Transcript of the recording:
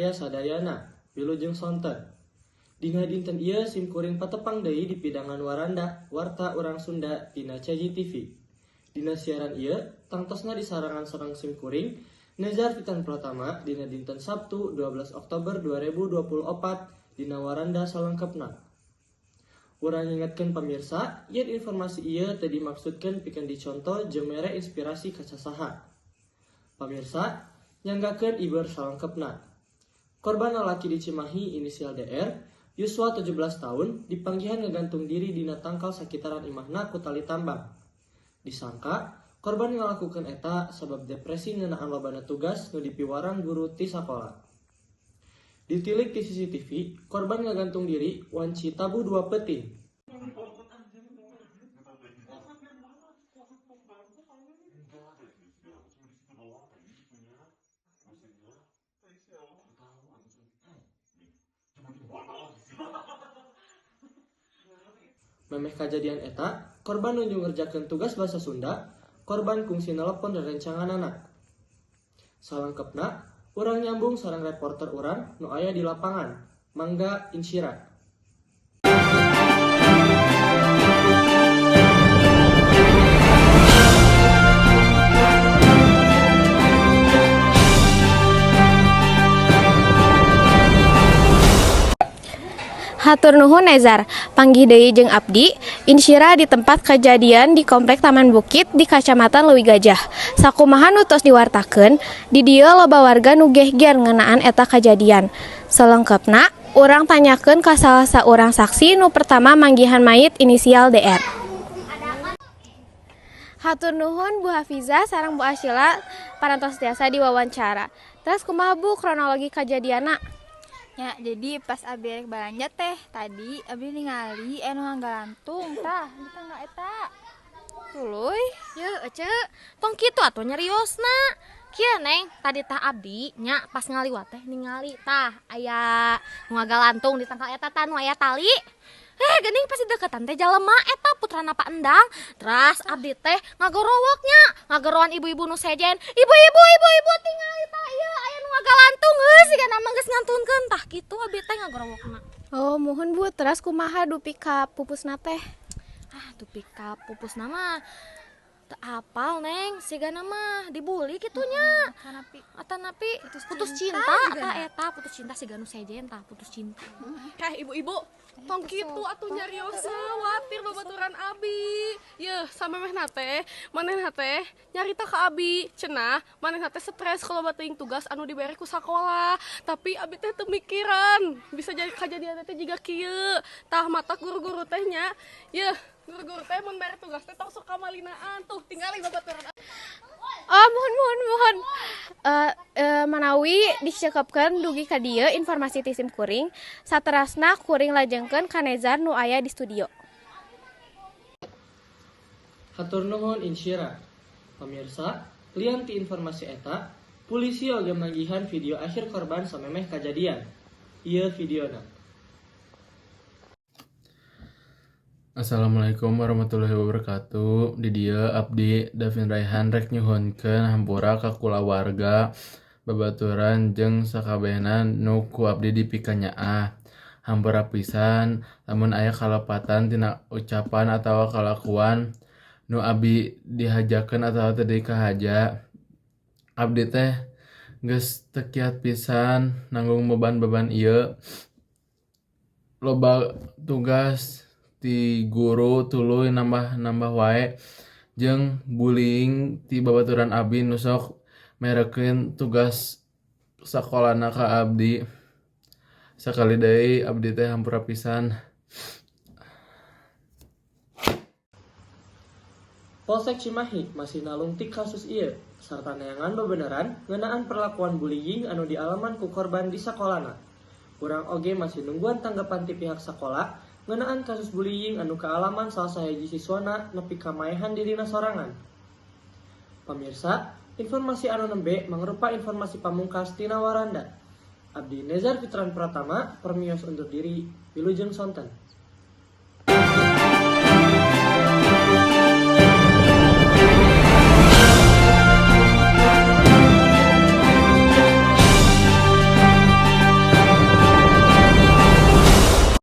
baraya sadayana, wilujeng sonten. Dina dinten ieu sim kuring patepang deui di pidangan Waranda, Warta Urang Sunda tina CGTV. Dina siaran ieu tangtosna disarengan sareng sim kuring Nezar Titan Pratama dina dinten Sabtu 12 Oktober 2024 dina Waranda salengkepna. Urang ngingetkeun pamirsa, yen informasi ieu teu dimaksudkeun pikeun dicontoh jeung mere inspirasi ka sasaha. Pamirsa, nyanggakeun iber salengkepna. Korban lalaki di Cimahi inisial DR, yuswa 17 tahun, dipanggihan ngegantung diri dina tangkal sakitaran imahna ku tali tambang. Disangka, korban ngalakukeun eta sabab depresi ngeunaan lobana tugas nu dipiwarang guru ti sakola. Ditilik ti CCTV, korban ngagantung diri wanci tabuh 2 peuting. Memeh kajadian eta, korban nuju ngerjakeun tugas basa Sunda, korban kungsi nelepon rerencanganana. Salengkepna, urang nyambung sareng reporter urang nu aya di lapangan, Mangga Insyira. Hatur nuhun Nezar, panggih deui jeung abdi Insyira di tempat kejadian di Komplek Taman Bukit di Kacamatan Leuwi Gajah. Sakumaha nu tos diwartakeun, di dieu loba warga nu gehger ngeunaan eta kajadian. Selengkepna, urang tanyakeun ka salah saurang saksi nu pertama manggihan mayit inisial DR. Hatur nuhun Bu Hafiza sareng Bu Asyila parantos tiasa diwawancara. Terus kumaha Bu kronologi kajadianna? Ya, jadi pas abi rek balanja teh tadi abi ningali anu ngagalantung tah di tangga eta. Tuluy. Ye, ece, tong kitu atuh nyariosna. Kieu Neng, tadi tah abdi nya pas ngaliwat teh ningali tah aya nu ngagalantung di tangkal eta tah nu aya tali. Geuning pasti deketan teh jalema eta putrana Pak Endang. Teras abdi teh ngagorowok nya, ngagorowan ibu-ibu nu sejen. Ibu-ibu, ibu-ibu tingali tah ieu aya nu ngagalantung heuh sigana mah geus ngantunkeun tah kitu abdi teh ngagorowokna. Oh, muhun Bu, teras kumaha dupi ka pupusna teh? Ah, dupi ka pupusna mah teu apal Neng, sigana mah dibully kitu nya. Atanapi putus cinta tah eta, putus cinta siga nu sejen tah putus cinta. Heh, ibu-ibu, tong kitu atuh nyariosna, watir babaturan abi. Yeuh, samemehna teh, manehna teh nyarita ka abi, cenah manehna teh stres kalau teuing tugas anu dibere ku sakola. Tapi abi teh teu mikiran, bisa jadi kajadian teh jiga kieu. Tah mata guru-guru teh nya, yeuh, guru-guru teh mun mere tugas teh tong sok kamalinaan. Tuh tingali babaturan. Oh, mohon mohon mohon. Manawi dicekepkeun dugi ka dieu informasi ti sim kuring, saterasna kuring lajengkeun ka Nezar nu aya di studio. Hatur nuhun Insyira. Pemirsa, lian ti informasi eta, polisi oge manggihan video akhir korban samemeh kajadian. Ieu videona. Assalamualaikum warahmatullahi wabarakatuh. Di dieu abdi Davin Raihan rek nyuhunkeun hampura ka kulawarga, babaturan jeung sakabehna nu ku abdi dipikanyaah. Hampura pisan lamun aya kalepatan tina ucapan atawa kalakuan nu abdi dihajakeun atawa teu dikahaja. Abdi teh geus teu kiat pisan nanggung beban-beban ieu. Loba tugas ti guru tuluy nambah-nambah wae jeung bullying ti babaturan abdi nu sok merekeun tugas sakolana ka abdi. Sakali deui abdi teh hampura pisan. Polsek Cimahi masih nalungtik kasus ieu sarta neangan bebeneran ngeunaan perlakuan bullying anu dialaman ku korban di sakolana. Urang oge masih nungguan tanggapan ti pihak sakola ngeunaan kasus bullying anu kaalaman salah sahiji siswana nepi ka maehan dirina sorangan. Pamirsa, informasi anu nembe mangrupa informasi pamungkas tina Waranda. Abdi Nezar Fitran Pratama, permios undur diri, wilujeng sonten.